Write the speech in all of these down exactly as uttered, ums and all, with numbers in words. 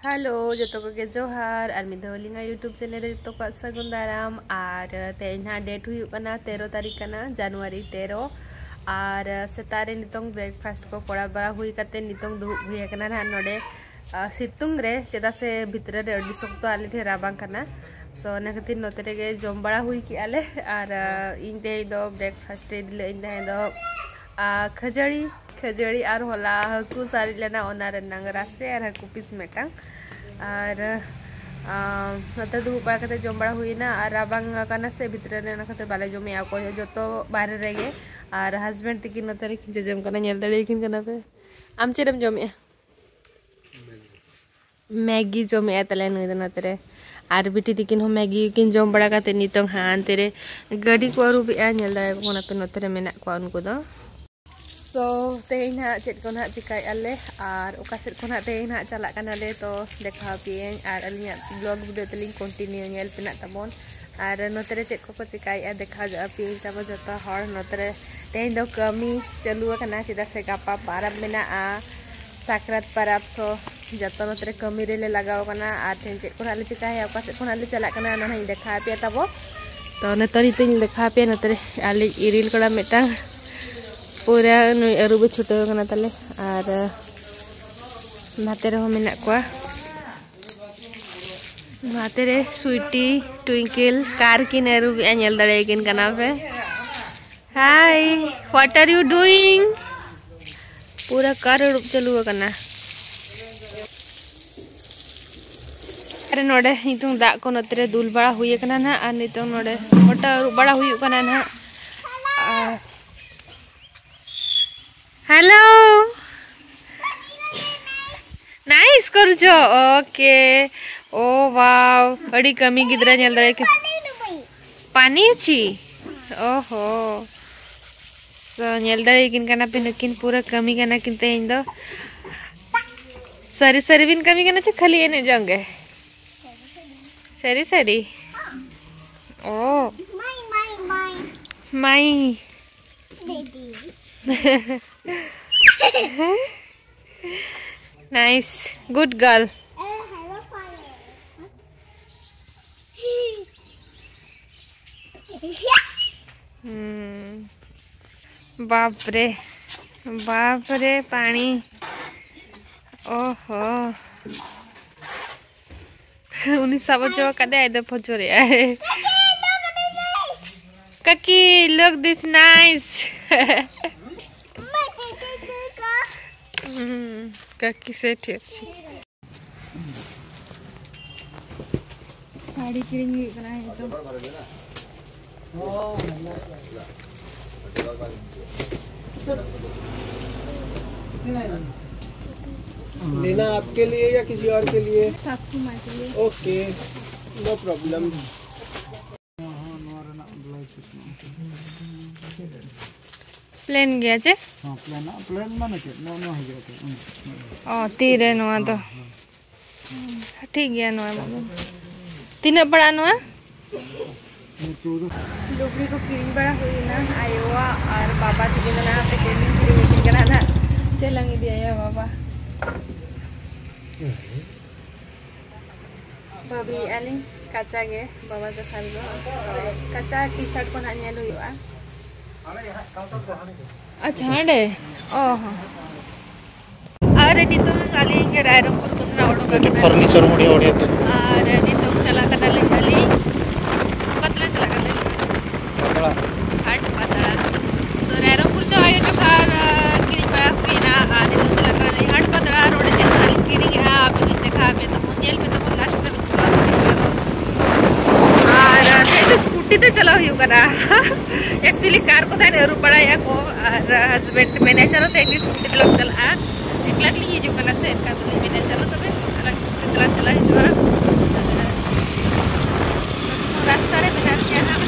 Hello, ᱡᱚᱛᱚ ᱠᱚᱜᱮ ᱡᱚᱦᱟᱨ᱾ ᱟᱨ ᱢᱤᱫ ᱫᱷᱟᱣ ᱟᱹᱞᱤᱧᱟᱜ YouTube ᱪᱮᱱᱮᱞ ᱨᱮ ᱡᱚᱛᱚ ᱠᱚᱣᱟᱜ ᱥᱟᱹᱜᱩᱱ ᱫᱟᱨᱟᱢ᱾ ᱟᱨ ᱛᱮᱦᱮᱧ ᱦᱟᱸᱜ ᱰᱮᱴ ᱦᱩᱭᱩᱜ ᱠᱟᱱᱟ ᱛᱮᱨᱚ ᱛᱟᱹᱨᱤᱠᱷ ᱠᱟᱱᱟ, ᱡᱟᱱᱩᱣᱟᱨᱤ ᱛᱮᱨᱚ᱾ ᱟᱨ ᱥᱮᱛᱟᱜ ᱨᱮ ᱱᱤᱛᱚᱝ ᱵᱨᱮᱠᱯᱷᱟᱥᱴ ᱠᱚ ᱠᱚᱨᱟᱣ ᱵᱟᱲᱟ ᱦᱩᱭ ᱠᱟᱛᱮ ᱱᱤᱛᱚᱝ ᱫᱩᱲᱩᱵ ᱦᱩᱭ ᱟᱠᱟᱱᱟ ᱱᱟᱦᱟᱜ ᱱᱚᱰᱮ, ᱟᱨ ᱥᱤᱛᱩᱝ ᱨᱮ, ᱪᱮᱫᱟᱜ ᱥᱮ ᱵᱷᱤᱛᱨᱤ ᱨᱮ ᱟᱹᱰᱤ ᱥᱚᱠᱛᱚ ᱟᱞᱮ ᱴᱷᱮᱱ ᱨᱟᱵᱟᱝ ᱠᱟᱱᱟ᱾ ᱥᱳ ᱚᱱᱟ ᱠᱷᱟᱹᱛᱤᱨ ᱱᱚᱛᱮ ᱨᱮᱜᱮ ᱡᱚᱢ ᱵᱟᱲᱟ ᱦᱩᱭ ᱠᱮᱜᱼᱟ ᱞᱮ᱾ ᱟᱨ ᱤᱧ ᱛᱮᱦᱮᱧ ᱫᱚ ᱵᱨᱮᱠᱯᱷᱟᱥᱴ ᱤᱫᱤ ᱞᱮᱫ ᱤᱧ ᱛᱟᱦᱮᱸ ᱫᱚ ᱠᱷᱟᱹᱡᱟᱹᱲᱤ ᱠᱷᱟᱹᱡᱟᱹᱲᱤ ᱟᱨ ᱦᱚᱞᱟ ᱦᱟᱹᱠᱩ ᱥᱟᱨᱮᱡ ᱞᱮᱱᱟ, ᱚᱱᱟ ᱨᱮᱱᱟᱝ ᱨᱟᱥᱮ ᱟᱨ ᱦᱟᱹᱠᱩ ᱯᱤᱥ ᱢᱤᱫᱴᱟᱝ᱾ ᱟᱨ ᱱᱚᱛᱮ ᱫᱩᱲᱩᱵ ᱵᱟᱲᱟ ᱠᱟᱛᱮ ᱡᱚᱢ ᱵᱟᱲᱟ ᱦᱩᱭᱱᱟ᱾ ᱟᱨ ᱨᱟᱵᱟᱝ ᱠᱟᱱᱟ ᱥᱮ ᱵᱷᱤᱛᱨᱤ ᱨᱮ, ᱚᱱᱟ ᱠᱷᱟᱹᱛᱤᱨ ᱵᱟᱞᱮ ᱡᱚᱢᱮᱜᱼᱟ ᱚᱠᱚᱭ ᱦᱚᱸ, ᱡᱚᱛᱚ ᱵᱟᱦᱨᱮ ᱨᱮᱜᱮ᱾ ᱟᱨ ᱦᱟᱥᱵᱮᱱᱰ ᱛᱤᱠᱤᱱ ᱱᱚᱛᱮ ᱨᱮᱠᱤᱱ ᱡᱚᱡᱚᱢ ᱠᱟᱱᱟ, ᱧᱮᱞ ᱫᱟᱲᱮᱭᱟᱠᱤᱱ ᱠᱟᱱᱟ ᱯᱮ᱾ ᱟᱢ ᱪᱮᱫ ᱮᱢ ᱡᱚᱢᱮᱜᱼᱟ? ᱢᱮᱜᱤ ᱡᱚᱢᱮᱜᱼᱟᱭ ᱛᱟᱞᱮ ᱱᱩᱭ ᱫᱚ ᱱᱚᱛᱮ ᱨᱮ᱾ ᱟᱨ ᱵᱤᱴᱤ ᱛᱤᱠᱤᱱ ᱦᱚᱸ ᱢᱮᱜᱤ ᱠᱤᱱ ᱡᱚᱢ ᱵᱟᱲᱟ ᱠᱟᱛᱮ ᱱᱤᱛᱚᱝ ᱦᱟᱸᱜ ᱦᱟᱱᱛᱮ ᱨᱮ ᱜᱟᱹᱰᱤ ᱠᱚ ᱟᱹᱨᱩᱵᱮᱜᱼᱟ᱾ ᱧᱮᱞ ᱫᱟᱲᱮᱭᱟᱠᱚ ᱠᱟᱱᱟ ᱯᱮ, ᱱᱚᱛᱮ ᱨᱮ ᱢᱮᱱᱟᱜ ᱠᱚᱣᱟ ᱩᱱᱠᱩ ᱫᱚ᱾ ᱛᱚ ᱛᱮᱦᱮᱧ ᱦᱟᱸᱜ ᱪᱮᱫ ᱠᱚ ᱱᱟᱦᱟᱜ ᱪᱮᱠᱟᱭᱮᱫᱼᱟ ᱞᱮ ᱟᱨ ᱚᱠᱟ ᱥᱮᱫ ᱠᱷᱚᱱ ᱦᱟᱸᱜ ᱛᱮᱦᱮᱧ ᱦᱟᱸᱜ ᱪᱟᱞᱟᱜ ᱠᱟᱱᱟᱞᱮ, ᱛᱚ ᱫᱮᱠᱷᱟᱣ ᱟᱯᱮᱭᱟᱹᱧ᱾ ᱟᱨ ᱟᱹᱞᱤᱧᱟᱜ ᱵᱞᱚᱜ ᱵᱷᱤᱰᱤᱭᱳ ᱛᱟᱹᱞᱤᱧ ᱠᱚᱱᱴᱤᱱᱤᱭᱩ ᱧᱮᱞ ᱯᱮ ᱱᱟᱜ ᱛᱟᱵᱚᱱ᱾ ᱟᱨ ᱱᱚᱛᱮ ᱨᱮ ᱪᱮᱫ ᱠᱚᱠᱚ ᱪᱮᱠᱟᱭᱮᱫᱼᱟ ᱫᱮᱠᱷᱟᱣ ᱡᱚᱜ ᱟᱯᱮᱭᱟᱹᱧ ᱛᱟᱵᱚ ᱡᱚᱛᱚ ᱦᱚᱲ᱾ ᱱᱚᱛᱮ ᱨᱮ ᱛᱮᱦᱮᱧ ᱫᱚ ᱠᱟᱹᱢᱤ ᱪᱟᱹᱞᱩ ᱟᱠᱟᱱᱟ, ᱪᱮᱫᱟᱜ ᱥᱮ ᱜᱟᱯᱟ ᱯᱟᱨᱟᱵᱽ ᱢᱮᱱᱟᱜᱼᱟ, ᱥᱟᱠᱨᱟᱛ ᱯᱟᱨᱟᱵᱽ᱾ ᱥᱳ ᱡᱚᱛᱚ ᱱᱚᱛᱮ ᱨᱮ ᱠᱟᱹᱢᱤ ᱨᱮᱞᱮ ᱞᱟᱜᱟᱣ ᱟᱠᱟᱱᱟ᱾ ᱟᱨ ᱛᱮᱦᱮᱧ ᱪᱮᱫ ᱠᱚ ᱱᱟᱦᱟᱜ ᱞᱮ ᱪᱮᱠᱟᱭᱟ, ᱚᱠᱟ ᱥᱮᱫ ᱠᱷᱚᱱᱟᱜ ᱞᱮ ᱪᱟᱞᱟᱜ ᱠᱟᱱᱟ, ᱚᱱᱟ ᱦᱟᱸᱜ ᱤᱧ ᱫᱮᱠᱷᱟᱣ ᱟᱯᱮᱭᱟ ᱛᱟᱵᱚ᱾ ᱛᱚ ᱱᱤᱛᱚᱜ ᱱᱤᱛᱚᱜ ᱤᱧ ᱫᱮᱠᱷᱟᱣ ᱟᱯᱮᱭᱟ ᱱᱚᱛᱮ ᱨᱮ ᱟᱞᱮ ᱤᱨᱤᱞ ᱠᱚᱲᱟ ᱢᱤᱫᱴᱟᱝ ᱯᱩᱨᱟᱹ ᱱᱩᱭ ᱟᱹᱨᱩᱵ ᱮ ᱪᱷᱩᱴᱟᱹᱣ ᱠᱟᱱᱟ ᱛᱟᱞᱮ᱾ ᱟᱨ ᱱᱟᱛᱮ ᱨᱮᱦᱚᱸ ᱢᱮᱱᱟᱜ ᱠᱚᱣᱟ᱾ ᱱᱟᱛᱮ ᱨᱮ ᱥᱩᱭᱴᱤ, ᱴᱩᱭᱤᱝᱠᱮᱞ ᱠᱟᱨ ᱠᱤᱱ ᱟᱹᱨᱩᱵᱮᱜᱼᱟ, ᱧᱮᱞ ᱫᱟᱲᱮᱭᱟᱠᱤᱱ ᱠᱟᱱᱟ ᱯᱮ᱾ Hi, what are you doing? ᱯᱩᱨᱟᱹ ᱠᱟᱨ ᱟᱹᱨᱩᱵ ᱪᱟᱹᱞᱩ ᱟᱠᱟᱱᱟ᱾ ᱟᱨ ᱱᱚᱰᱮ ᱱᱤᱛᱚᱝ ᱫᱟᱜ ᱠᱚ ᱱᱚᱛᱮ ᱨᱮ ᱫᱩᱞ ᱵᱟᱲᱟ ᱦᱩᱭ ᱟᱠᱟᱱᱟ ᱱᱟᱦᱟᱜ᱾ ᱟᱨ ᱱᱤᱛᱚᱝ ᱱᱚᱰᱮ ᱜᱚᱴᱟ ᱟᱹᱨᱩᱵ ᱵᱟᱲᱟ ᱦᱩᱭᱩᱜ ᱠᱟᱱᱟ ᱱᱟᱦᱟᱜ᱾ ᱟᱨ ᱦᱮᱞᱳ, ᱱᱟᱭᱤᱥ ᱠᱚᱨᱩᱪ᱾ ᱳᱠᱮ᱾ ᱳ ᱣᱟᱣ, ᱟᱹᱰᱤ ᱠᱟᱹᱢᱤ ᱜᱤᱫᱽᱨᱟᱹ ᱧᱮᱞ ᱫᱟᱲᱮ ᱠᱮ᱾ ᱯᱟᱱᱤ ᱩᱪᱤ? ᱳᱦᱳ᱾ So, ᱧᱮᱞ ᱫᱟᱲᱮᱭᱟᱠᱤᱱ ᱠᱟᱱᱟ ᱯᱮ, ᱱᱩᱠᱤᱱ ᱯᱩᱨᱟᱹ ᱠᱟᱹᱢᱤ ᱠᱟᱱᱟ ᱠᱤᱱ ᱛᱮᱦᱮᱧ ᱫᱚ᱾ ᱥᱟᱹᱨᱤ ᱥᱟᱹᱨᱤ ᱵᱤᱱ ᱠᱟᱹᱢᱤ ᱠᱟᱱᱟ ᱪᱮ ᱠᱷᱟᱹᱞᱤ ᱮᱱᱮᱡ ᱡᱚᱝ ᱜᱮ? ᱥᱟᱹᱨᱤ ᱥᱟᱹᱨᱤ? ᱳ᱾ My, my, my. My. Daddy. Nice. Good girl. बाप रे, बाप रे, पानी। ओहो। उनी सब जो कदे आय दो फजोरे आए। काकी, look this nice। हम्म, काकी से ठीक छी। साड़ी किरिंग हुई बना है तो। लेना आपके लिए या किसी और के लिए? सासू माँ के लिए। Okay, no problem. प्लेन गया जे? हाँ, प्लेन, प्लेन माने के? नो, नो हो गया था। ᱚ, ᱛᱤᱨᱮ ᱱᱚᱣᱟ ᱫᱚ? ᱴᱷᱤᱠ ᱜᱮᱭᱟ, ᱱᱚᱣᱟ ᱮᱢᱚᱜ ᱢᱮ᱾ ᱛᱤᱱᱟᱹᱜ ᱯᱟᱲᱟᱜᱼᱟ ᱱᱚᱣᱟ? ᱞᱩᱜᱽᱲᱤ ᱠᱚ ᱠᱤᱨᱤᱧ ᱵᱟᱲᱟ ᱦᱩᱭᱱᱟ ᱟᱭᱳᱣᱟᱜ ᱟᱨ ᱵᱟᱵᱟ ᱛᱟᱹᱠᱤᱱ ᱫᱚ ᱱᱟᱦᱟᱜ ᱦᱟᱯᱮ ᱠᱤᱨᱤᱧ ᱠᱤᱨᱤᱧ ᱟᱹᱠᱤᱱ ᱠᱟᱱᱟ ᱱᱟᱦᱟᱜ᱾ ᱪᱮᱫ ᱞᱟᱝ ᱤᱫᱤᱭᱟ ᱭᱟ ᱵᱟᱵᱟ? ᱵᱟᱹᱜᱤᱭᱮᱫᱼᱟ ᱞᱤᱧ ᱠᱟᱪᱟ ᱜᱮ ᱵᱟᱵᱟ ᱡᱚᱠᱷᱟ ᱨᱮᱫᱚ᱾ ᱠᱟᱪᱟ ᱴᱤ ᱥᱟᱨᱴ ᱠᱚ ᱱᱟᱦᱟᱜ ᱧᱮᱞ ᱦᱩᱭᱩᱜᱼᱟ᱾ ᱟᱪᱪᱷᱟ, ᱦᱟᱸᱰᱮ? ᱚ ᱦᱚᱸ᱾ ᱟᱨ ᱱᱤᱛᱚᱝ ᱟᱹᱞᱤᱧ ᱨᱟᱭᱨᱚᱝᱯᱩᱨ ᱠᱷᱚᱱ ᱞᱤᱧ ᱚᱰᱚᱠ ᱟᱠᱟᱱᱟ᱾ ᱯᱷᱟᱨᱱᱤᱪᱟᱨ ᱢᱩᱰᱤ ᱚᱲᱤᱭᱟ ᱛᱮ᱾ ᱟᱨ ᱱᱤᱛᱚᱝ ᱪᱟᱞᱟᱜ ᱠᱟᱱᱟᱞᱤᱧ ᱟᱹᱞᱤᱧ᱾ ᱚᱠᱟ ᱛᱮᱞᱟᱝ ᱪᱟᱞᱟᱜ ᱠᱟᱱᱟ? ᱯᱟᱛᱲᱟ᱾ ᱦᱟᱴ ᱯᱟᱛᱲᱟ᱾ So, ᱨᱟᱭᱨᱚᱝᱯᱩᱨ ᱫᱚ ᱟᱭᱳ ᱡᱚᱠᱷᱟ ᱟᱨ, ᱠᱤᱨᱤᱧ ᱵᱟᱲᱟ ᱦᱩᱭᱱᱟ᱾ ᱟᱨ ᱱᱤᱛᱚᱝ ᱪᱟᱞᱟᱜ ᱠᱟᱱᱟᱞᱤᱧ ᱦᱟᱴ ᱯᱟᱛᱲᱟ᱾ ᱱᱚᱰᱮ ᱪᱮᱫ ᱠᱚ ᱞᱤᱧ ᱠᱤᱨᱤᱧᱮᱜᱼᱟ, ᱟᱯᱮ ᱠᱚᱧ ᱫᱮᱠᱷᱟᱣ ᱟᱯᱮ ᱛᱟᱵᱚᱱ, ᱧᱮᱞ ᱯᱮ ᱛᱟᱵᱚᱱ ᱞᱟᱥᱴ ᱫᱷᱟᱹᱵᱤᱡ᱾ ᱟᱨ ᱛᱮᱦᱮᱧ ᱫᱚ ᱥᱠᱩᱴᱤ ᱛᱮ ᱪᱟᱞᱟᱣ ᱦᱩᱭᱩᱜ ᱠᱟᱱᱟ᱾ ᱮᱠᱪᱩᱭᱮᱞᱤ ᱠᱟᱨ ᱠᱚ ᱛᱟᱦᱮᱱ ᱟᱹᱨᱩᱵ ᱵᱟᱲᱟᱭᱟ ᱠᱚ, ᱟᱨ ᱦᱟᱥᱵᱮᱱᱰ ᱢᱮᱱᱮᱫ, "ᱪᱚᱞᱚ ᱛᱮᱦᱮᱧ ᱫᱚ ᱥᱠᱩᱴᱤ ᱛᱮᱞᱟᱝ ᱪᱟᱞᱟᱜᱼᱟ, ᱮᱠᱞᱟ ᱜᱮᱞᱤᱧ ᱦᱤᱡᱩᱜ ᱠᱟᱱᱟ ᱥᱮ", ᱮᱱᱠᱷᱟᱱ ᱫᱚᱞᱤᱧ ᱢᱮᱱᱮᱫ, "ᱪᱚᱞᱚ ᱛᱚᱵᱮ ᱟᱞᱟᱝ ᱥᱠᱩᱴᱤ ᱛᱮᱞᱟᱝ ᱪᱟᱞᱟᱣ ᱦᱤᱡᱩᱜᱼᱟ᱾" ᱨᱟᱥᱛᱟ ᱨᱮ ᱢᱮᱱᱟᱜ ᱞᱮᱭᱟ ᱦᱟᱸᱜ᱾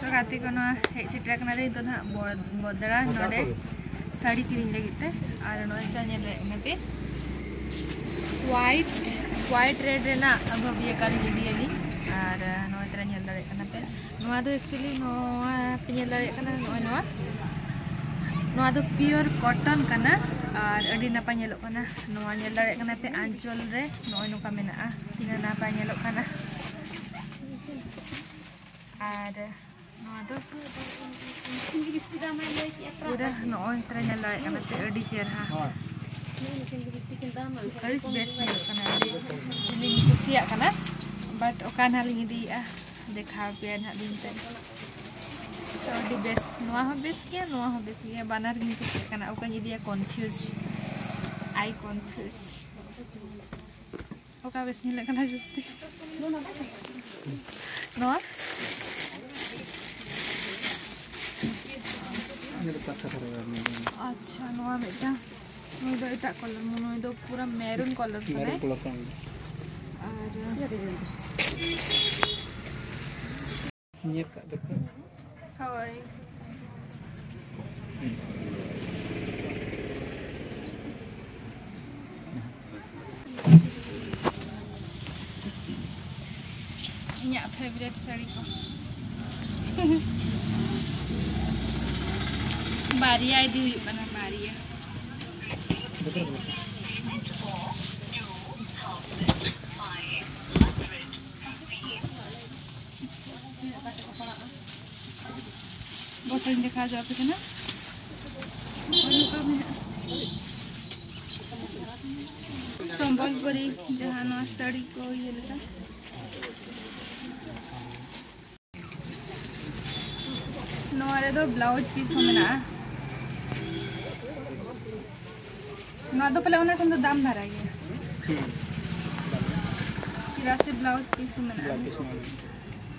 ᱛᱚ ᱜᱟᱛᱮ ᱠᱚ, ᱱᱚᱣᱟ ᱦᱮᱡ ᱥᱮᱴᱮᱨ ᱟᱠᱟᱱᱟᱞᱮ ᱱᱤᱛᱚᱜ ᱱᱟᱦᱟᱜ ᱵᱚ-, ᱵᱚᱫᱽᱲᱟ ᱱᱚᱰᱮ ᱥᱟᱹᱲᱤ ᱠᱤᱨᱤᱧ ᱞᱟᱹᱜᱤᱫ ᱛᱮ᱾ ᱟᱨ ᱱᱚᱜᱼᱚᱭ ᱛᱚ ᱧᱮᱞᱮᱫ ᱠᱟᱱᱟ ᱯᱮ, white, white red ᱨᱮᱱᱟᱜ ᱵᱷᱟᱹᱵᱤᱭᱟ ᱠᱟᱞᱤᱧ ᱤᱫᱤᱭᱟᱞᱤᱧ᱾ ᱟᱨ ᱱᱚᱜᱼᱚᱭ ᱛᱚ ᱧᱮᱞ ᱫᱟᱲᱮᱭᱟᱜ ᱠᱟᱱᱟ ᱯᱮ, ᱱᱚᱣᱟ ᱫᱚ actually ᱱᱚᱣᱟ ᱯᱮ ᱧᱮᱞ ᱫᱟᱲᱮᱭᱟᱜ ᱠᱟᱱᱟ, ᱱᱚᱜᱼᱚᱭ ᱱᱚᱣᱟ, ᱱᱚᱣᱟ ᱫᱚ pure cotton ᱠᱟᱱᱟ᱾ ᱟᱨ ᱟᱹᱰᱤ ᱱᱟᱯᱟᱭ ᱧᱮᱞᱚᱜ ᱠᱟᱱᱟ᱾ ᱱᱚᱣᱟ ᱧᱮᱞ ᱫᱟᱲᱮᱭᱟᱜ ᱠᱟᱱᱟ ᱯᱮ, ᱟᱸᱪᱚᱞ ᱨᱮ ᱱᱚᱜᱼᱚᱭ ᱱᱚᱝᱠᱟ ᱢᱮᱱᱟᱜᱼᱟ, ᱛᱤᱱᱟᱹᱜ ᱱᱟᱯᱟᱭ ᱧᱮᱞᱚᱜ ᱠᱟᱱᱟ᱾ ᱟᱨ ᱱᱚᱣᱟ ᱫᱚ ᱯᱩᱨᱟᱹ ᱱᱚᱜᱼᱚᱭ ᱛᱚᱨᱟ ᱧᱮᱞ ᱫᱟᱲᱮᱭᱟᱜ ᱠᱟᱱᱟ ᱯᱮ, ᱟᱹᱰᱤ ᱪᱮᱨᱦᱟ, ᱟᱹᱰᱤ ᱵᱮᱥ ᱧᱮᱞᱚᱜ ᱠᱟᱱᱟ, ᱟᱹᱰᱤ ᱞᱤᱧ ᱠᱩᱥᱤᱭᱟᱜ ᱠᱟᱱᱟ᱾ But ᱚᱠᱟ ᱱᱟᱦᱟᱜ ᱞᱤᱧ ᱤᱫᱤᱭᱮᱫᱼᱟ, ᱫᱮᱠᱷᱟᱣ ᱯᱮᱭᱟ ᱱᱟᱦᱟᱜ ᱞᱤᱧ ᱛᱮ᱾ ᱛᱚ ᱟᱹᱰᱤ ᱵᱮᱥ, ᱱᱚᱣᱟ ᱦᱚᱸ ᱵᱮᱥ ᱜᱮᱭᱟ, ᱱᱚᱣᱟ ᱦᱚᱸ ᱵᱮᱥ ᱜᱮᱭᱟ, ᱵᱟᱱᱟᱨ ᱜᱤᱧ ᱠᱩᱥᱤᱭᱟᱜ ᱠᱟᱱᱟ᱾ ᱚᱠᱟᱧ ᱤᱫᱤᱭᱟ, confuse, I confuse᱾ ᱚᱠᱟ ᱵᱮᱥ ᱧᱮᱞᱚᱜ ᱠᱟᱱᱟ ᱡᱟᱹᱥᱛᱤ? ᱱᱚᱣᱟ? ᱟᱪᱪᱷᱟ, ᱱᱚᱣᱟ ᱢᱤᱫᱴᱟᱝ, ᱱᱩᱭ ᱫᱚ ᱮᱴᱟᱜ colour, ᱱᱩᱭ ᱫᱚ ᱯᱩᱨᱟᱹ maroon colour ᱠᱟᱱᱟᱭ᱾ Maroon colour ᱠᱟᱱ ᱜᱮᱭᱟ᱾ ᱟᱨ ᱧᱮᱞ ᱠᱟᱜ ᱞᱮᱠᱟ᱾ ᱦᱳᱭ᱾ ᱤᱧᱟᱹᱜ favourite ᱥᱟᱹᱲᱤ ᱠᱚ᱾ ᱵᱟᱨᱭᱟ ᱤᱫᱤ ᱦᱩᱭᱩᱜ ᱠᱟᱱᱟ, ᱵᱟᱨᱭᱟ᱾ ᱵᱚᱛᱚᱨᱤᱧ ᱫᱮᱠᱷᱟᱣ ᱦᱚᱪᱚ ᱟᱯᱮ ᱠᱟᱱᱟ᱾ ᱥᱚᱢᱵᱚᱞᱯᱩᱨᱤ ᱡᱟᱦᱟᱸ ᱱᱚᱣᱟ ᱥᱟᱹᱲᱤ ᱠᱚ ᱤᱭᱟᱹ ᱞᱮᱠᱟ᱾ ᱱᱚᱣᱟ ᱨᱮᱫᱚ blouse piece ᱦᱚᱸ ᱢᱮᱱᱟᱜᱼᱟ᱾ ᱱᱚᱣᱟ ᱫᱚ ᱯᱟᱞᱮ ᱚᱱᱟ ᱠᱷᱚᱱ ᱫᱚ ᱫᱟᱢ ᱫᱷᱟᱨᱟ ᱜᱮᱭᱟ᱾ ᱪᱮᱫᱟᱜ ᱥᱮ blouse piece ᱦᱚᱸ ᱢᱮᱱᱟᱜᱼᱟ᱾ Blouse piece ᱦᱚᱸ ᱢᱮᱱᱟᱜᱼᱟ᱾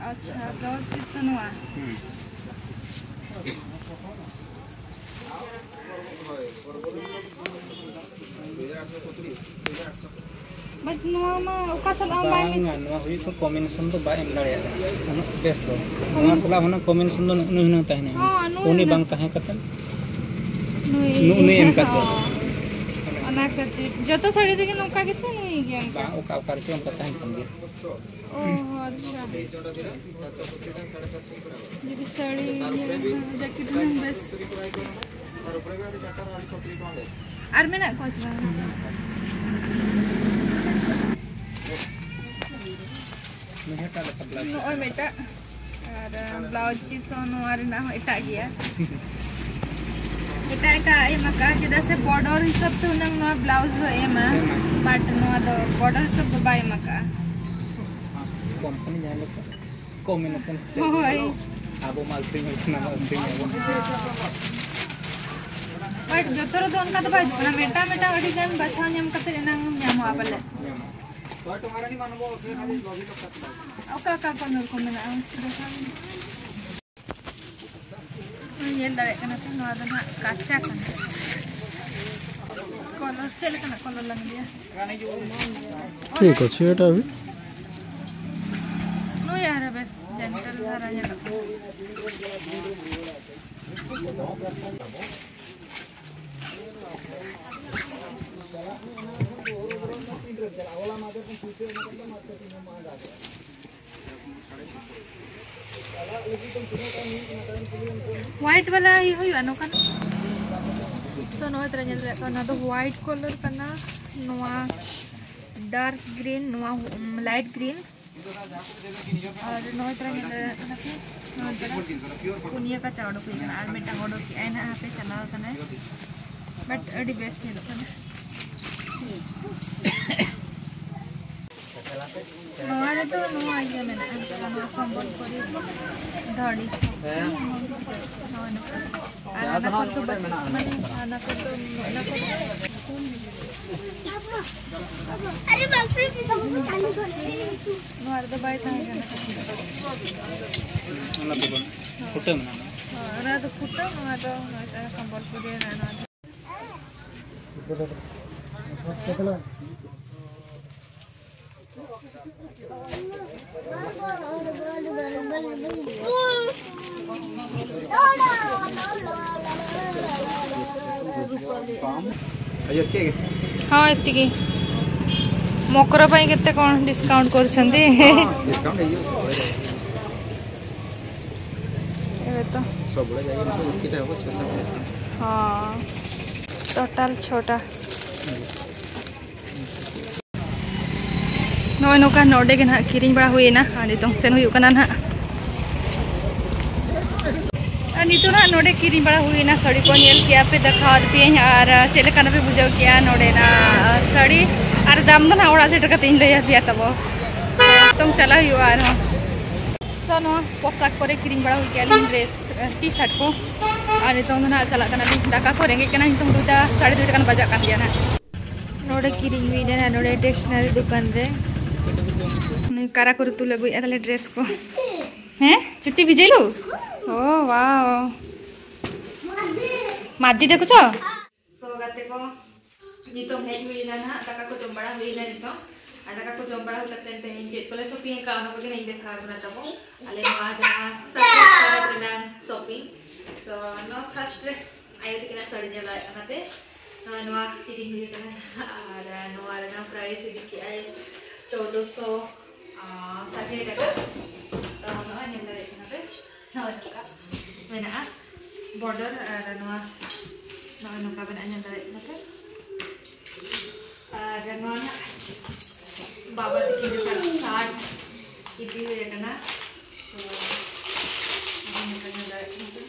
ᱟᱪᱪᱷᱟ, blouse piece ᱫᱚ ᱱᱚᱣᱟ᱾ ᱦᱩᱸ᱾ But ᱱᱚᱣᱟ ᱢᱟ ᱚᱠᱟ ᱥᱟᱞᱟᱜ ᱦᱚᱸ ᱵᱟᱭ ᱵᱟᱝᱟ, match᱾ ᱱᱚᱣᱟ ᱦᱩᱭᱩᱜ ᱠᱟᱱᱟ combination ᱫᱚ ᱵᱟᱭ ᱮᱢ ᱫᱟᱲᱮᱭᱟᱜᱼᱟ ᱩᱱᱟᱹᱜ ᱵᱮᱥ ᱫᱚ᱾ ᱱᱚᱣᱟ ᱥᱟᱞᱟᱜ ᱦᱩᱱᱟᱹᱝ combination ᱫᱚ ᱱᱩᱭ ᱦᱩᱱᱟᱹᱝ ᱛᱟᱦᱮᱱᱟ᱾ ᱦᱚᱸ, ᱱᱩᱭ ᱩᱱᱤ ᱦᱩᱱᱟᱹᱝ᱾ ᱵᱟᱝ ᱛᱟᱦᱮᱸ ᱠᱟᱛᱮ ᱱᱩᱭ᱾ ᱱᱩ-, ᱱᱩᱭ ᱮᱢ ᱠᱟᱫ ᱫᱚ᱾ ᱦᱚᱸ᱾ ᱚᱱᱟ ᱠᱷᱟᱹᱛᱤᱨ ᱡᱚᱛᱚ ᱥᱟᱹᱲᱤ ᱨᱮᱜᱮ ᱱᱚᱝᱠᱟ ᱜᱮᱪᱚ ᱱᱩᱭ ᱜᱮ ᱚᱱᱠᱟ᱾ ᱵᱟᱝ, ᱚᱠᱟ, ᱚᱠᱟ ᱨᱮᱪᱚ ᱚᱱᱠᱟ ᱛᱟᱦᱮᱱ ᱠᱟᱱ ᱜᱮᱭᱟ᱾ ᱚ, ᱟᱪᱪᱷᱟ᱾ ᱡᱩᱫᱤ ᱥᱟᱹᱲᱤ ᱤᱭᱟᱹ ᱡᱟᱹᱠᱤᱴ ᱦᱩᱱᱟᱹᱝ ᱵᱮᱥ᱾ ᱟᱨ ᱢᱮᱱᱟᱜ ᱠᱚᱣᱟ ᱪᱮ ᱵᱟᱝ? ᱱᱚᱜᱼᱚᱭ ᱢᱤᱫᱴᱟᱜ᱾ ᱟᱨ ᱵᱞᱟᱣᱩᱡᱽ ᱯᱤᱥ ᱦᱚᱸ ᱱᱚᱣᱟ ᱨᱮᱱᱟᱜ ᱦᱚᱸ ᱮᱴᱟᱜ ᱜᱮᱭᱟ᱾ ᱮᱴᱟᱜ ᱮᱴᱟᱜ ᱮᱢ ᱟᱠᱟᱫᱼᱟ, ᱪᱮᱫᱟᱜ ᱥᱮ ᱵᱚᱨᱰᱟᱨ ᱦᱤᱥᱟᱹᱵ ᱛᱮ ᱦᱩᱱᱟᱹᱝ ᱱᱚᱣᱟ ᱵᱞᱟᱣᱩᱡᱽ ᱫᱚ ᱮᱢᱟ, ᱵᱟᱴ ᱱᱚᱣᱟ ᱫᱚ ᱵᱚᱨᱰᱟᱨ ᱦᱤᱥᱟᱹᱵ ᱫᱚ ᱵᱟᱭ ᱮᱢ ᱟᱠᱟᱫᱼᱟ᱾ ᱠᱚᱢᱯᱟᱱᱤ ᱡᱟᱦᱟᱸ ᱞᱮᱠᱟ ᱠᱚᱢᱵᱤᱱᱮᱥᱚᱱ᱾ ᱦᱳᱭ᱾ ᱟᱵᱚ ᱢᱟ ᱟᱹᱠᱷᱨᱤᱧ ᱦᱚᱲ ᱠᱟᱱᱟ, ᱢᱟ ᱟᱹᱠᱷᱨᱤᱧ ᱟᱵᱚᱱ᱾ ᱵᱟᱴ ᱡᱚᱛᱚ ᱨᱮᱫᱚ ᱚᱱᱠᱟ ᱫᱚ ᱵᱟᱭ ᱦᱤᱡᱩᱜ ᱠᱟᱱᱟ, ᱢᱤᱫᱴᱟᱝ ᱢᱤᱫᱴᱟᱝ ᱟᱹᱰᱤ ᱜᱟᱱ ᱵᱟᱪᱷᱟᱣ ᱧᱟᱢ ᱠᱟᱛᱮ ᱮᱱᱟᱝ ᱧᱟᱢᱚᱜᱼᱟ ᱯᱟᱞᱮ᱾ ᱚᱠᱟ ᱚᱠᱟ ᱠᱚᱞᱚᱨ ᱠᱚ ᱢᱮᱱᱟᱜᱼᱟ? ᱧᱮᱞ ᱫᱟᱲᱮᱭᱟᱜ ᱠᱟᱱᱟ ᱯᱮ, ᱱᱚᱣᱟ ᱫᱚ ᱱᱟᱦᱟᱜ ᱠᱟᱪᱟ ᱠᱟᱱᱟ᱾ ᱠᱚᱞᱚᱨ ᱪᱮᱫ ᱞᱮᱠᱟᱱᱟᱜ ᱠᱚᱞᱚᱨ ᱞᱟᱝ ᱤᱫᱤᱭᱟ? ᱴᱷᱤᱠ ᱚᱪᱷᱮ, ᱮᱴᱟ ᱵᱷᱤ᱾ ᱱᱩᱭ ᱟᱨᱦᱚᱸ ᱵᱮᱥ ᱡᱮᱱᱴᱮᱞ ᱫᱷᱟᱨᱟ ᱧᱮᱞᱚᱜ ᱠᱟᱱᱟ᱾ ᱦᱳᱣᱟᱭᱤᱴ ᱵᱟᱞᱟ ᱦᱩᱭᱩᱜᱼᱟ ᱱᱚᱝᱠᱟᱱ᱾ ᱛᱚ ᱱᱚᱜᱼᱚᱭ ᱛᱚᱨᱟ ᱧᱮᱞ ᱫᱟᱲᱮᱭᱟᱜ ᱠᱟᱱᱟ, ᱱᱚᱣᱟ ᱫᱚ ᱦᱳᱣᱟᱭᱤᱴ ᱠᱚᱞᱚᱨ ᱠᱟᱱᱟ, ᱱᱚᱣᱟ ᱰᱟᱨᱠ ᱜᱨᱤᱱ, ᱱᱚᱣᱟ ᱞᱟᱭᱤᱴ ᱜᱨᱤᱱ, ᱟᱨ ᱱᱚᱜᱼᱚᱭ ᱛᱚᱨᱟ ᱧᱮᱞ ᱫᱟᱲᱮᱭᱟᱜ ᱠᱟᱱᱟ ᱯᱮ, ᱱᱚᱜᱼᱚᱭ ᱛᱚᱨᱟ ᱯᱩᱱᱭᱟᱹ ᱠᱟᱪᱟ ᱚᱰᱚᱠ ᱦᱩᱭ ᱠᱟᱱᱟ, ᱟᱨ ᱢᱤᱫᱴᱟᱝ ᱚᱰᱚᱠ ᱠᱮᱜᱼᱟᱭ ᱱᱟᱦᱟᱜ, ᱦᱟᱯᱮ ᱪᱟᱞᱟᱣ ᱠᱟᱱᱟᱭ, ᱵᱟᱴ ᱟᱹᱰᱤ ᱵᱮᱥ ᱧᱮᱞᱚᱜ ᱠᱟᱱᱟ᱾ ᱱᱚᱣᱟ ᱨᱮᱫᱚ ᱱᱚᱣᱟ ᱤᱭᱟᱹ ᱢᱮᱱᱟᱜᱼᱟ, ᱱᱚᱣᱟ ᱥᱚᱢᱵᱚᱞᱯᱩᱨᱤ ᱫᱷᱟᱹᱲᱤ᱾ ᱱᱚᱜᱼᱚᱭ ᱱᱚᱝᱠᱟ᱾ ᱟᱨ ᱦᱟᱱᱟ ᱠᱚᱨᱮ ᱫᱚ ᱵᱟᱹᱪᱩᱜ, ᱢᱟᱱᱮ ᱦᱟᱱᱟ ᱠᱚᱨᱮ ᱫᱚ, ᱚᱱᱟ ᱠᱚᱨᱮ ᱫᱚ ᱱᱚᱣᱟ ᱨᱮᱫᱚ ᱵᱟᱭ ᱛᱟᱦᱮᱸ ᱠᱟᱱᱟ᱾ ᱚᱱᱟ ᱫᱚ ᱵᱟᱝ, ᱯᱷᱩᱴᱟᱹ ᱢᱮᱱᱟᱜᱼᱟ᱾ ᱦᱳᱭ, ᱚᱱᱟ ᱫᱚ ᱯᱷᱩᱴᱟᱹ, ᱱᱚᱣᱟ ᱫᱚ ᱱᱚᱣᱟ ᱥᱚᱢᱵᱚᱞᱯᱩᱨᱤ ᱨᱮᱱᱟᱜ ᱱᱚᱣᱟ ᱫᱚ᱾ ହଁ, ଏତିକି। ମକର ପାଇଁ କେତେ କ'ଣ ଡିସକାଉଣ୍ଟ କରୁଛନ୍ତି? ଡିସକାଉଣ୍ଟ ହେଇଯିବ, ସବୁବେଳେ ଯାଏ। ଏବେ ତ ସବୁବେଳେ ଯାଏ, ଏମିତି ଉଠିଲେ ହବ, ସ୍ପେଶାଲ ଡିସକାଉଣ୍ଟ। ᱦᱚᱸ, ᱴᱳᱴᱟᱞ ᱪᱷᱚᱴᱟ᱾ ᱱᱚᱜᱼᱚᱭ ᱱᱚᱝᱠᱟ ᱱᱚᱰᱮ ᱜᱮ ᱱᱟᱦᱟᱜ ᱠᱤᱨᱤᱧ ᱵᱟᱲᱟ ᱦᱩᱭᱮᱱᱟ, ᱟᱨ ᱱᱤᱛᱚᱝ ᱥᱮᱱ ᱦᱩᱭᱩᱜ ᱠᱟᱱᱟ ᱱᱟᱦᱟᱜ᱾ ᱱᱤᱛᱚᱜ ᱱᱟᱦᱟᱜ ᱱᱚᱰᱮ ᱠᱤᱨᱤᱧ ᱵᱟᱲᱟ ᱦᱩᱭᱱᱟ, ᱥᱟᱹᱲᱤ ᱠᱚ ᱧᱮᱞ ᱠᱮᱜᱼᱟ ᱯᱮ, ᱫᱮᱠᱷᱟᱣᱟᱫ ᱯᱮᱭᱟᱹᱧ, ᱟᱨ ᱪᱮᱫ ᱞᱮᱠᱟᱱᱟᱜ ᱯᱮ ᱵᱩᱡᱷᱟᱹᱣ ᱠᱮᱜᱼᱟ ᱱᱚᱰᱮᱱᱟᱜ ᱥᱟᱹᱲᱤ, ᱟᱨ ᱫᱟᱢ ᱫᱚ ᱱᱟᱦᱟᱜ ᱚᱲᱟᱜ ᱥᱮᱴᱮᱨ ᱠᱟᱛᱮ ᱤᱧ ᱞᱟᱹᱭ ᱟᱯᱮᱭᱟ ᱛᱟᱵᱚ᱾ ᱱᱤᱛᱚᱝ ᱪᱟᱞᱟᱜ ᱦᱩᱭᱩᱜᱼᱟ ᱟᱨᱦᱚᱸ᱾ ᱥᱚ ᱱᱚᱣᱟ ᱯᱳᱥᱟᱠ ᱠᱚᱨᱮ ᱠᱤᱨᱤᱧ ᱵᱟᱲᱟ ᱦᱩᱭ ᱠᱮᱜᱼᱟ ᱞᱤᱧ, ᱰᱨᱮᱥ, ᱴᱤ ᱥᱟᱨᱴ ᱠᱚ, ᱟᱨ ᱱᱤᱛᱚᱝ ᱫᱚ ᱱᱟᱦᱟᱜ ᱪᱟᱞᱟᱜ ᱠᱟᱱᱟᱞᱤᱧ ᱫᱟᱠᱟ ᱠᱚ, ᱨᱮᱸᱜᱮᱡ ᱠᱟᱱᱟ, ᱱᱤᱛᱚᱝ ᱫᱩᱴᱟ, ᱥᱟᱲᱮ ᱫᱩᱭᱴᱟ ᱜᱟᱱ ᱵᱟᱡᱟᱜ ᱠᱟᱱ ᱜᱮᱭᱟ ᱱᱟᱦᱟᱜ᱾ ᱱᱚᱰᱮ ᱠᱤᱨᱤᱧ ᱦᱩᱭ ᱞᱮᱱᱟ, ᱱᱚᱰᱮ ᱥᱴᱮᱥᱱᱟᱨᱤ ᱫᱚᱠᱟᱱ ᱨᱮ᱾ ᱱᱩᱭ ᱠᱟᱨᱟ ᱠᱚᱨᱮ ᱛᱩᱞᱟᱹ ᱟᱹᱜᱩᱭᱮᱫᱼᱟ ᱛᱟᱞᱮ ᱰᱨᱮᱥ ᱠᱚ᱾ ᱦᱮᱸ, ᱪᱩᱴᱤ ᱵᱷᱤᱡᱟᱹᱭ ᱞᱩ? ᱳ, ᱣᱟᱣ᱾ ᱢᱟᱫᱤ ᱫᱮᱠᱷᱩᱪᱷᱚ? ᱥᱚ ᱜᱟᱛᱮ ᱠᱚ, ᱱᱤᱛᱚᱝ ᱦᱮᱡ ᱦᱩᱭ ᱮᱱᱟ ᱱᱟᱦᱟᱜ, ᱫᱟᱠᱟ ᱠᱚ ᱡᱚᱢ ᱵᱟᱲᱟ ᱦᱩᱭ ᱮᱱᱟ ᱱᱤᱛᱚᱝ᱾ ᱟᱨ ᱫᱟᱠᱟ ᱠᱚ ᱡᱚᱢ ᱵᱟᱲᱟ ᱦᱩᱭ ᱠᱟᱛᱮ ᱛᱮᱦᱮᱧ ᱪᱮᱫ ᱠᱚᱞᱮ ᱥᱚᱯᱤᱝ ᱟᱠᱟᱫᱼᱟ, ᱚᱱᱟ ᱠᱚᱜᱮ ᱱᱟᱦᱟᱜ ᱤᱧ ᱫᱮᱠᱷᱟᱣ ᱟᱵᱚᱱᱟ ᱛᱟᱵᱚ᱾ ᱟᱞᱮ ᱱᱚᱣᱟ ᱡᱟᱦᱟᱸ ᱥᱟᱠᱨᱟᱛ ᱯᱚᱨᱚᱵᱽ ᱨᱮᱱᱟᱜ ᱥᱚᱯᱤᱝ᱾ ᱛᱚ, ᱱᱚᱣᱟ ᱯᱷᱟᱥᱴ ᱨᱮ ᱟᱭᱳ ᱛᱟᱹᱠᱤᱱᱟᱜ ᱥᱟᱹᱲᱤ ᱧᱮᱞ ᱫᱟᱲᱮᱭᱟᱜ ᱠᱟᱱᱟ ᱯᱮ᱾ ᱱᱚᱣᱟ, ᱱᱚᱣᱟ ᱠᱤᱨᱤᱧ ᱦᱩᱭ ᱟᱠᱟᱱᱟ᱾ ᱟᱨ ᱱᱚᱣᱟ ᱨᱮᱱᱟᱜ ᱯᱨᱟᱭᱤᱥ ᱤᱫᱤ ᱠᱮᱜᱼᱟᱭ ᱪᱳᱫᱽᱫᱳᱥᱚ ᱥᱟᱴᱷᱮ ᱴᱟᱠᱟ᱾ ᱛᱚ, ᱱᱚᱜᱼᱚᱭ ᱧᱮᱞ ᱫᱟᱲᱮᱭᱟᱜ ᱠᱟᱱᱟ ᱯᱮ᱾ ᱱᱚᱜᱼᱚᱭ ᱱᱚᱝᱠᱟ ᱢᱮᱱᱟᱜᱼᱟ ᱵᱚᱨᱰᱟᱨ, ᱟᱨ ᱱᱚᱣᱟ ᱱᱚᱜᱼᱚᱭ ᱱᱚᱝᱠᱟ ᱢᱮᱱᱟᱜᱼᱟ, ᱧᱮᱞ ᱫᱟᱲᱮᱭᱟᱜ ᱠᱟᱱᱟ ᱯᱮ᱾ ᱟᱨ ᱱᱚᱣᱟ ᱱᱟᱜ ᱵᱟᱵᱟ ᱛᱟᱹᱠᱤᱱ ᱡᱚᱠᱷᱚᱱ ᱥᱟᱴ ᱤᱫᱤ ᱦᱩᱭ ᱟᱠᱟᱱᱟ, ᱛᱚ ᱱᱚᱜᱼᱚᱭ ᱱᱚᱝᱠᱟ ᱧᱮᱞ ᱫᱟᱲᱮᱭᱟᱜ ᱠᱟᱱᱟ ᱯᱮ᱾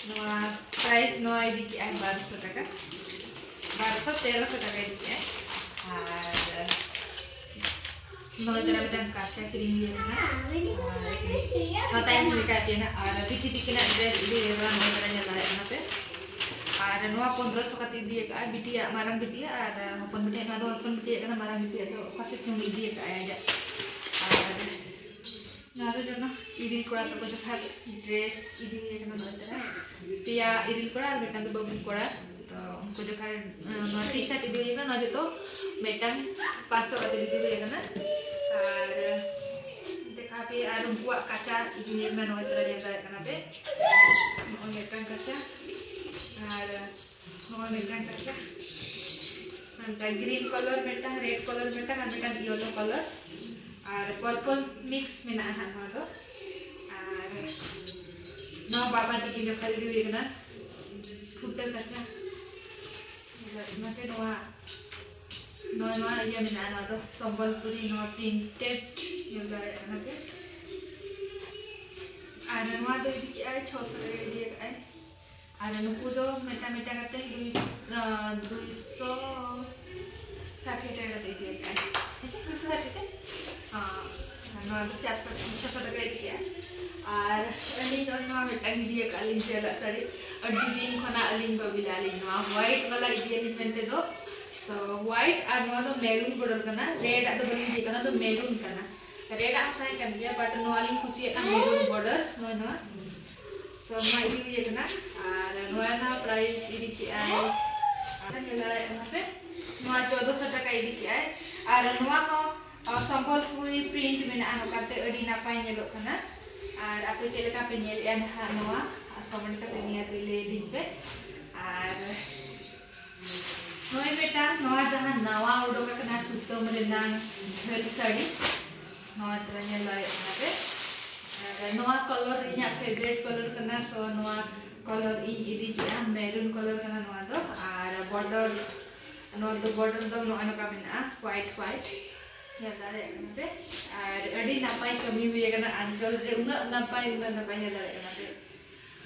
ᱱᱚᱣᱟ ᱯᱨᱟᱭᱤᱥ ᱱᱚᱣᱟ ᱤᱫᱤ ᱠᱮᱜᱼᱟᱭ ᱵᱟᱨᱚᱥᱚ ᱴᱟᱠᱟ, ᱵᱟᱨᱚᱥᱚ ᱛᱮᱨᱚᱥᱚ ᱴᱟᱠᱟ ᱤᱫᱤ ᱠᱮᱜᱼᱟᱭ᱾ ᱟᱨ ᱱᱚᱜᱼᱚᱭ ᱛᱟᱨᱟ ᱢᱤᱫᱴᱟᱝ ᱠᱟᱪᱟ ᱠᱤᱨᱤᱧ ᱦᱩᱭ ᱟᱠᱟᱱᱟ᱾ ᱟᱨ ᱱᱚᱣᱟ ᱛᱟᱭᱚᱢ ᱞᱮᱠᱟ ᱜᱮ ᱱᱟᱜ, ᱟᱨ ᱵᱤᱴᱤ ᱛᱤᱠᱤᱱᱟᱜ ᱰᱨᱮᱥ ᱤᱫᱤ ᱦᱩᱭ ᱟᱠᱟᱱᱟ, ᱱᱚᱜᱼᱚᱭ ᱛᱟᱨᱟ ᱧᱮᱞ ᱫᱟᱲᱮᱭᱟᱜ ᱠᱟᱱᱟ ᱯᱮ᱾ ᱟᱨ ᱱᱚᱣᱟ ᱯᱚᱱᱫᱽᱨᱚᱥᱚ ᱠᱟᱛᱮ ᱤᱫᱤ ᱟᱠᱟᱫᱼᱟ ᱵᱤᱴᱤᱭᱟᱜ, ᱢᱟᱨᱟᱝ ᱵᱤᱴᱤᱭᱟᱜ, ᱟᱨ ᱦᱚᱯᱚᱱ ᱵᱤᱴᱤᱭᱟᱜ, ᱱᱚᱣᱟ ᱫᱚ ᱦᱚᱯᱚᱱ ᱵᱤᱴᱤᱭᱟᱜ ᱠᱟᱱᱟ, ᱢᱟᱨᱟᱝ ᱵᱤᱴᱤᱭᱟᱜ ᱫᱚ ᱚᱠᱟ ᱥᱮᱫ ᱪᱚᱝ ᱤᱫᱤ ᱟᱠᱟᱫᱼᱟᱭ ᱟᱡᱟᱜ᱾ ᱟᱨ ᱱᱚᱣᱟ ᱫᱚ ᱡᱮᱱᱚ ᱤᱨᱤᱞ ᱠᱚᱲᱟ ᱛᱟᱠᱚ ᱡᱚᱠᱷᱟᱡ ᱰᱨᱮᱥ ᱤᱫᱤ ᱦᱩᱭ ᱟᱠᱟᱱᱟ ᱱᱚᱜᱼᱚᱭ ᱛᱟᱨᱟ᱾ ᱯᱮᱭᱟ ᱤᱨᱤᱞ ᱠᱚᱲᱟ ᱟᱨ ᱢᱤᱫᱴᱟᱝ ᱫᱚ ᱵᱟᱹᱵᱩ ᱠᱚᱲᱟ᱾ ᱛᱚ ᱩᱱᱠᱩ ᱡᱚᱠᱷᱟᱡ, ᱟᱸ, ᱱᱚᱣᱟ ᱴᱤ ᱥᱟᱨᱴ ᱤᱫᱤ ᱦᱩᱭ ᱟᱠᱟᱱᱟ, ᱱᱚᱣᱟ ᱡᱚᱛᱚ ᱢᱤᱫᱴᱟᱝ ᱯᱟᱸᱪᱥᱚ ᱠᱟᱛᱮ ᱤᱫᱤ ᱦᱩᱭ ᱟᱠᱟᱱᱟ᱾ ᱟᱨ ᱫᱮᱠᱷᱟᱣ ᱯᱮ, ᱟᱨ ᱩᱱᱠᱩᱣᱟᱜ ᱠᱟᱪᱟ ᱤᱫᱤ ᱦᱩᱭ ᱟᱠᱟᱱᱟ, ᱱᱚᱜᱼᱚᱭ ᱛᱟᱨᱟ ᱧᱮᱞ ᱫᱟᱲᱮᱭᱟᱜ ᱠᱟᱱᱟ ᱯᱮ᱾ ᱱᱚᱜᱼᱚᱭ ᱢᱤᱫᱴᱟᱝ ᱠᱟᱪᱟ ᱟᱨ ᱱᱚᱜᱼᱚᱭ ᱢᱤᱫᱴᱟᱝ ᱠᱟᱪᱟ, ᱢᱤᱫᱴᱟᱝ ᱜᱨᱤᱱ ᱠᱟᱞᱟᱨ, ᱢᱤᱫᱴᱟᱝ ᱨᱮᱰ ᱠᱟᱞᱟᱨ, ᱢᱤᱫᱴᱟᱝ ᱟᱨ ᱢᱤᱫᱴᱟᱝ ᱤᱭᱮᱞᱳ ᱠᱟᱞᱟᱨ᱾ ᱟᱨ ᱯᱟᱨᱯᱚᱞ ᱢᱤᱠᱥ ᱢᱮᱱᱟᱜᱼᱟ ᱦᱟᱸᱜ ᱱᱚᱣᱟ ᱫᱚ᱾ ᱟᱨ ᱱᱚᱣᱟ ᱵᱟᱵᱟ ᱛᱟᱹᱠᱤᱱ ᱡᱚᱠᱷᱟ ᱤᱫᱤ ᱦᱩᱭ ᱠᱟᱱᱟ ᱯᱷᱩᱴᱟᱹ ᱠᱟᱪᱟ᱾ ᱟᱨ ᱚᱱᱟᱛᱮ ᱱᱚᱣᱟ, ᱱᱚᱣᱟ, ᱱᱚᱣᱟ ᱤᱭᱟᱹ ᱢᱮᱱᱟᱜᱼᱟ, ᱱᱚᱣᱟ ᱫᱚ ᱥᱚᱢᱵᱚᱞᱯᱩᱨᱤ, ᱱᱚᱣᱟ ᱯᱨᱤᱱᱴᱮᱰ ᱧᱮᱞ ᱫᱟᱲᱮᱭᱟᱜ ᱠᱟᱱᱟ ᱯᱮ᱾ ᱟᱨ ᱱᱚᱣᱟ ᱫᱚ ᱤᱫᱤ ᱠᱮᱜᱼᱟᱭ ᱪᱷᱚᱥᱚ ᱴᱟᱠᱟ ᱤᱫᱤ ᱟᱠᱟᱫᱼᱟᱭ᱾ ᱟᱨ ᱱᱩᱠᱩ ᱫᱚ ᱢᱤᱫᱴᱟᱝ ᱢᱤᱫᱴᱟᱝ ᱠᱟᱛᱮ ᱫᱩᱭ, ᱟᱸ, ᱫᱩᱭᱥᱚ ᱥᱟᱴᱷᱤ ᱴᱟᱠᱟ ᱠᱟᱛᱮ ᱤᱫᱤ ᱟᱠᱟᱫᱼᱟᱭ᱾ ᱦᱮᱸ ᱪᱮ? ᱫᱩᱭᱥᱚ ᱥᱟᱴᱷᱤ ᱴᱟᱠᱟ? ᱦᱚᱸ, ᱱᱚᱣᱟ ᱫᱚ ᱪᱟᱨᱥᱚ, ᱪᱷᱚᱥᱚ ᱴᱟᱠᱟ ᱤᱫᱤ ᱠᱮᱜᱼᱟ᱾ ᱟᱨ ᱟᱹᱞᱤᱧ ᱱᱚᱜᱼᱚᱭ ᱱᱚᱣᱟ ᱢᱤᱫᱴᱟᱝ ᱤᱫᱤ ᱟᱠᱟᱫ ᱞᱤᱧ ᱡᱷᱟᱹᱞᱟᱜ ᱥᱟᱹᱲᱤ᱾ ᱟᱹᱰᱤ ᱫᱤᱱ ᱠᱷᱚᱱᱟᱜ ᱟᱹᱞᱤᱧ ᱵᱟᱹᱵᱤ ᱞᱟᱜᱼᱟ ᱞᱤᱧ ᱱᱚᱣᱟ white ᱵᱟᱞᱟ ᱤᱫᱤᱭᱟᱞᱤᱧ ᱢᱮᱱᱛᱮ ᱫᱚ᱾ So, white ᱟᱨ ᱱᱚᱣᱟ ᱫᱚ maroon border ᱠᱟᱱᱟ᱾ Red ᱟᱜ ᱫᱚ ᱵᱟᱹᱞᱤᱧ ᱤᱫᱤ ᱠᱟᱱᱟ, ᱱᱚᱣᱟ ᱫᱚ maroon ᱠᱟᱱᱟ᱾ Red ᱟᱜ ᱦᱚᱸ ᱛᱟᱦᱮᱸ ᱠᱟᱱ ᱜᱮᱭᱟ, but ᱱᱚᱣᱟ ᱞᱤᱧ ᱠᱩᱥᱤᱭᱟᱜ ᱠᱟᱱᱟ maroon border, ᱱᱚᱜᱼᱚᱭ ᱱᱚᱣᱟ᱾ So, ᱱᱚᱣᱟ ᱤᱫᱤ ᱦᱩᱭ ᱟᱠᱟᱱᱟ᱾ ᱟᱨ ᱱᱚᱣᱟ ᱨᱮᱱᱟᱜ price ᱤᱫᱤ ᱠᱮᱜᱼᱟᱭ, ᱟᱨ ᱧᱮᱞ ᱫᱟᱲᱮᱭᱟᱜ ᱠᱟᱱᱟ ᱯᱮ, ᱱᱚᱣᱟ ᱪᱳᱫᱽᱫᱳᱥᱚ ᱴᱟᱠᱟ ᱤᱫᱤ ᱠᱮᱜᱼᱟᱭ᱾ ᱟᱨ ᱱᱚᱣᱟ ᱦᱚᱸ, ᱟ, ᱥᱚᱢᱵᱚᱞᱯᱩᱨᱤ print ᱢᱮᱱᱟᱜᱼᱟ, ᱱᱚᱝᱠᱟᱛᱮ ᱟᱹᱰᱤ ᱱᱟᱯᱟᱭ ᱧᱮᱞᱚᱜ ᱠᱟᱱᱟ᱾ ᱟᱨ ᱟᱯᱮ ᱪᱮᱫ ᱞᱮᱠᱟ ᱯᱮ ᱧᱮᱞᱮᱜᱼᱟ ᱱᱟᱦᱟᱜ ᱱᱚᱣᱟ? ᱟᱨ comment ᱠᱟᱛᱮ ᱱᱤᱦᱟᱹᱛ ᱞᱟᱹᱭ ᱟᱹᱞᱤᱧ ᱯᱮ᱾ ᱟᱨ ᱱᱚᱜᱼᱚᱭ ᱢᱤᱫᱴᱟᱝ ᱱᱚᱣᱟ ᱡᱟᱦᱟᱸ ᱱᱟᱣᱟ ᱩᱰᱩᱠ ᱟᱠᱟᱱᱟ ᱥᱩᱛᱟᱹᱢ ᱨᱮᱱᱟᱝ ᱡᱷᱟᱹᱞ ᱥᱟᱹᱲᱤ, ᱱᱚᱣᱟ ᱛᱚ ᱧᱮᱞ ᱫᱟᱲᱮᱭᱟᱜ ᱠᱟᱱᱟ ᱯᱮ᱾ ᱟᱨ ᱱᱚᱣᱟ colour ᱤᱧᱟᱹᱜ favourite colour ᱠᱟᱱᱟ, so ᱱᱚᱣᱟ colour ᱤᱧ ᱤᱫᱤ ᱠᱮᱜᱼᱟ, maroon colour ᱠᱟᱱᱟ ᱱᱚᱣᱟ ᱫᱚ᱾ ᱟᱨ border, ᱱᱚᱣᱟ ᱫᱚ border ᱫᱚ ᱱᱚᱜᱼᱚᱭ ᱱᱚᱝᱠᱟ ᱢᱮᱱᱟᱜᱼᱟ, white white, ᱧᱮᱞ ᱫᱟᱲᱮᱭᱟᱜ ᱠᱟᱱᱟ ᱯᱮ᱾ ᱟᱨ ᱟᱹᱰᱤ ᱱᱟᱯᱟᱭ ᱠᱟᱹᱢᱤ ᱦᱩᱭ ᱟᱠᱟᱱᱟ ᱟᱧᱪᱚᱞ ᱨᱮ, ᱩᱱᱟᱹᱜ ᱱᱟᱯᱟᱭ, ᱩᱱᱟᱹᱜ ᱱᱟᱯᱟᱭ, ᱧᱮᱞ ᱫᱟᱲᱮᱭᱟᱜ ᱠᱟᱱᱟ ᱯᱮ᱾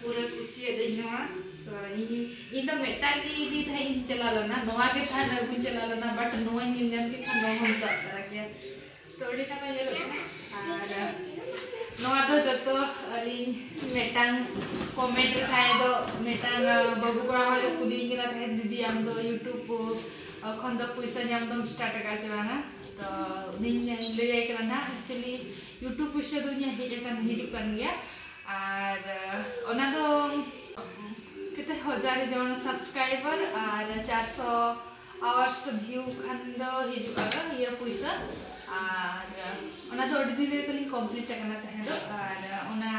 ᱯᱩᱨᱟᱹ ᱠᱩᱥᱤᱭᱟᱫᱟᱹᱧ ᱱᱚᱣᱟ᱾ So, ᱤᱧ, ᱤᱧ ᱫᱚ ᱢᱤᱫᱴᱟᱝ ᱜᱮ ᱤᱫᱤ ᱛᱟᱦᱮᱸᱫ ᱤᱧ ᱪᱟᱞᱟᱣ ᱞᱮᱱᱟ, ᱱᱚᱣᱟ ᱜᱮ ᱛᱟᱦᱮᱸᱫ ᱟᱹᱜᱩᱧ ᱪᱟᱞᱟᱣ ᱞᱮᱱᱟ, but ᱱᱚᱣᱟᱧ ᱧᱮᱞ ᱧᱟᱢ ᱠᱮᱫ ᱠᱷᱟᱱ ᱱᱚᱣᱟ ᱦᱚᱸᱧ ᱥᱟᱵ ᱛᱟᱨᱟ ᱠᱮᱭᱟ᱾ ᱛᱚ, ᱟᱹᱰᱤ ᱱᱟᱯᱟᱭ ᱧᱮᱞᱚᱜ ᱠᱟᱱᱟ᱾ ᱟᱨ ᱱᱚᱣᱟ ᱫᱚ ᱡᱚᱛᱚ ᱟᱹᱞᱤᱧ ᱢᱤᱫᱴᱟᱝ comment ᱨᱮ ᱛᱟᱦᱮᱸ ᱫᱚ ᱢᱤᱫᱴᱟᱝ, ᱟᱸ, ᱵᱟᱹᱵᱩ ᱠᱚᱲᱟ ᱦᱚᱲᱮ ᱠᱩᱞᱤᱭᱤᱧ ᱠᱟᱱᱟ ᱛᱟᱦᱮᱸᱫ, "ᱫᱤᱫᱤ, ᱟᱢ ᱫᱚ YouTube, ᱟᱸ, ᱠᱷᱚᱱ ᱫᱚ ᱯᱚᱭᱥᱟ ᱧᱟᱢ ᱫᱚᱢ start ᱟᱠᱟᱫ ᱪᱮ ᱵᱟᱝᱟ?" ᱛᱚ, ᱩᱱᱤᱧ ᱞᱟᱹᱭᱟᱭ ᱠᱟᱱᱟ ᱱᱟᱦᱟᱜ, actually YouTube ᱯᱚᱭᱥᱟ ᱫᱚ ᱤᱧᱟᱹᱜ ᱦᱮᱡ ᱟᱠᱟᱱ, ᱦᱤᱡᱩᱜ ᱠᱟᱱ ᱜᱮᱭᱟ᱾ ᱟᱨ, ᱟᱸ, ᱚᱱᱟ ᱫᱚ ᱠᱟᱛᱮ ᱦᱟᱡᱟᱨ ᱡᱚᱱ subscriber ᱟᱨ ᱪᱟᱨᱥᱚ hours view ᱠᱷᱟᱱ ᱫᱚ ᱦᱤᱡᱩᱜᱼᱟ ᱤᱭᱟᱹ ᱯᱩᱭᱥᱟᱹ᱾ ᱟᱨ ᱚᱱᱟ ᱫᱚ ᱟᱹᱰᱤ ᱫᱤᱱ ᱨᱮᱜᱮ ᱞᱤᱧ complete ᱟᱠᱟᱱᱟ ᱛᱟᱦᱮᱸ ᱫᱚ᱾ ᱟᱨ ᱚᱱᱟ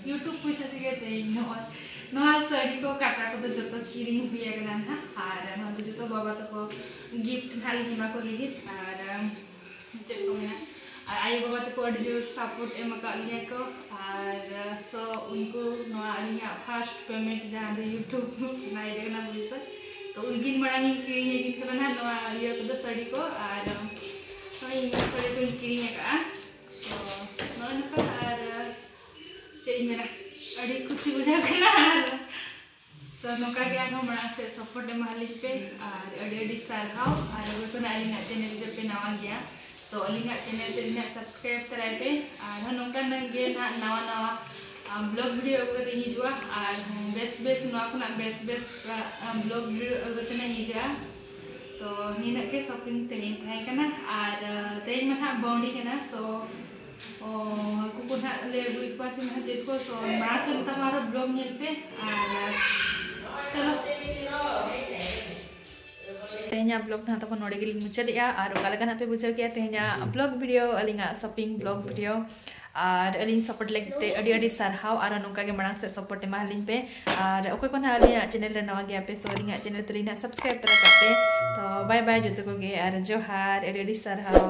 YouTube ᱯᱩᱭᱥᱟᱹ ᱛᱮᱜᱮ ᱛᱮᱦᱮᱧ ᱱᱚᱜᱼᱚᱭ ᱱᱚᱣᱟ ᱥᱟᱹᱲᱤ ᱠᱚ ᱠᱟᱪᱟ ᱠᱚᱫᱚ ᱡᱚᱛᱚ ᱠᱤᱨᱤᱧ ᱦᱩᱭ ᱟᱠᱟᱱᱟ ᱱᱟᱦᱟᱜ᱾ ᱟᱨ ᱱᱚᱣᱟ ᱫᱚ ᱡᱚᱛᱚ ᱵᱟᱵᱟ ᱛᱟᱠᱚ gift ᱱᱟᱦᱟᱜ ᱞᱤᱧ ᱮᱢᱟ ᱠᱚ ᱞᱟᱹᱜᱤᱫ᱾ ᱟᱨ ᱪᱮᱫ ᱠᱚ ᱢᱮᱱᱟ, ᱟᱨ ᱟᱭᱳ ᱵᱟᱵᱟ ᱛᱟᱠᱚ ᱟᱹᱰᱤ ᱡᱳᱨ support ᱮᱢ ᱟᱠᱟᱫ ᱞᱤᱧᱟ ᱠᱚ᱾ ᱟᱨ, so, ᱩᱱᱠᱩ ᱱᱚᱣᱟ ᱟᱹᱞᱤᱧᱟᱜ first payment ᱡᱟᱦᱟᱸ ᱫᱚ YouTube ᱨᱮᱱᱟᱜ ᱦᱮᱡ ᱟᱠᱟᱱᱟ ᱯᱩᱭᱥᱟᱹ, ᱛᱚ ᱩᱱᱠᱤᱱ ᱢᱟᱲᱟᱝ ᱤᱧ ᱠᱤᱨᱤᱧ ᱟᱹᱠᱤᱱ ᱠᱟᱱᱟ ᱱᱟᱦᱟᱜ ᱱᱚᱣᱟ ᱤᱭᱟᱹ ᱠᱚᱫᱚ, ᱥᱟᱹᱲᱤ ᱠᱚ᱾ ᱟᱨ ᱱᱚᱜᱼᱚᱭ ᱤᱧ ᱥᱟᱹᱲᱤ ᱠᱚᱧ ᱠᱤᱨᱤᱧ ᱟᱠᱟᱫᱼᱟ᱾ ᱛᱚ ᱱᱚᱜᱼᱚᱭ ᱱᱚᱝᱠᱟ᱾ ᱟᱨ ᱪᱮᱫ ᱤᱧ ᱢᱮᱱᱟ, ᱟᱹᱰᱤ ᱠᱩᱥᱤ ᱵᱩᱡᱷᱟᱹᱣ ᱠᱟᱱᱟ᱾ ᱟᱨ ᱛᱚ ᱱᱚᱝᱠᱟ ᱜᱮ ᱟᱨᱦᱚᱸ ᱢᱟᱲᱟᱝ ᱥᱮᱫ support ᱮᱢᱟᱞᱤᱧ ᱯᱮ᱾ ᱟᱨ ᱟᱹᱰᱤ ᱟᱹᱰᱤ ᱥᱟᱨᱦᱟᱣ᱾ ᱟᱨ ᱚᱠᱚᱭ ᱠᱚ ᱱᱟᱜ ᱟᱹᱞᱤᱧᱟᱜ channel ᱨᱮᱯᱮ ᱱᱟᱣᱟ ᱜᱮᱭᱟ, so ᱟᱹᱞᱤᱧᱟᱜ channel ᱛᱮ ᱱᱟᱜ subscribe ᱛᱟᱨᱟᱭ ᱯᱮ᱾ ᱟᱨᱦᱚᱸ ᱱᱚᱝᱠᱟᱱ ᱜᱮ ᱱᱟᱜ ᱱᱟᱣᱟ ᱱᱟᱣᱟ ᱵᱞᱚᱜ ᱵᱷᱤᱰᱤᱭᱳ ᱟᱹᱜᱩ ᱠᱟᱛᱮ ᱤᱧ ᱦᱤᱡᱩᱜᱼᱟ᱾ ᱟᱨ ᱵᱮᱥ ᱵᱮᱥ, ᱱᱚᱣᱟ ᱠᱷᱚᱱᱟᱜ ᱵᱮᱥ ᱵᱮᱥ ᱵᱞᱚᱜ ᱵᱷᱤᱰᱤᱭᱳ ᱟᱹᱜᱩ ᱠᱟᱛᱮ ᱤᱧ ᱦᱤᱡᱩᱜᱼᱟ᱾ ᱛᱚ ᱱᱤᱱᱟᱹᱜ ᱜᱮ shopping ᱛᱮᱦᱮᱧ ᱛᱟᱦᱮᱸ ᱠᱟᱱᱟ᱾ ᱟᱨ ᱛᱮᱦᱮᱧ ᱢᱟ ᱱᱟᱜ ᱵᱟᱣᱰᱤ ᱠᱟᱱᱟ, so ᱚ, ᱦᱟᱹᱠᱩ ᱠᱚ ᱱᱟᱜ ᱞᱮ ᱟᱹᱜᱩᱭᱮᱫ ᱠᱚᱣᱟ ᱥᱮ ᱱᱟᱜ ᱪᱮᱫ ᱠᱚ, so ᱢᱟᱲᱟᱝ ᱥᱮᱫ ᱛᱟᱵᱚ ᱟᱨᱚ ᱵᱞᱚᱜ ᱧᱮᱞ ᱯᱮ᱾ ᱟᱨ ᱪᱚᱞᱚ, ᱛᱮᱦᱮᱧᱟᱜ ᱵᱞᱚᱜ ᱱᱟᱜ ᱛᱟᱵᱚ ᱱᱚᱰᱮ ᱜᱮᱞᱤᱧ ᱢᱩᱪᱟᱹᱫᱮᱜᱼᱟ᱾ ᱟᱨ ᱚᱠᱟ ᱞᱮᱠᱟ ᱱᱟᱜ ᱯᱮ ᱵᱩᱡᱷᱟᱹᱣ ᱠᱮᱜᱼᱟ ᱛᱮᱦᱮᱧᱟᱜ ᱵᱞᱚᱜ ᱵᱷᱤᱰᱤᱭᱳ, ᱟᱹᱞᱤᱧᱟᱜ shopping ᱵᱞᱚᱜ ᱵᱷᱤᱰᱤᱭᱳ? ᱟᱨ ᱟᱹᱞᱤᱧ support ᱞᱟᱹᱜᱤᱫ ᱛᱮ ᱟᱹᱰᱤ ᱟᱹᱰᱤ ᱥᱟᱨᱦᱟᱣ᱾ ᱟᱨ ᱱᱚᱝᱠᱟ ᱜᱮ ᱢᱟᱲᱟᱝ ᱥᱮᱫ support ᱮᱢᱟ ᱟᱹᱞᱤᱧ ᱯᱮ᱾ ᱟᱨ ᱚᱠᱚᱭ ᱠᱚ ᱱᱟᱜ ᱟᱹᱞᱤᱧᱟᱜ channel ᱨᱮ ᱱᱟᱣᱟ ᱜᱮᱭᱟ ᱯᱮ, so ᱟᱹᱞᱤᱧᱟᱜ channel ᱛᱟᱹᱞᱤᱧ ᱱᱟᱜ subscribe ᱛᱟᱨᱟ ᱠᱟᱜ ᱯᱮ᱾ ᱛᱚ bye bye ᱡᱚᱛᱚ ᱠᱚᱜᱮ, ᱟᱨ ᱡᱚᱦᱟᱨ, ᱟᱹᱰᱤ ᱟᱹᱰᱤ ᱥᱟᱨᱦᱟᱣ᱾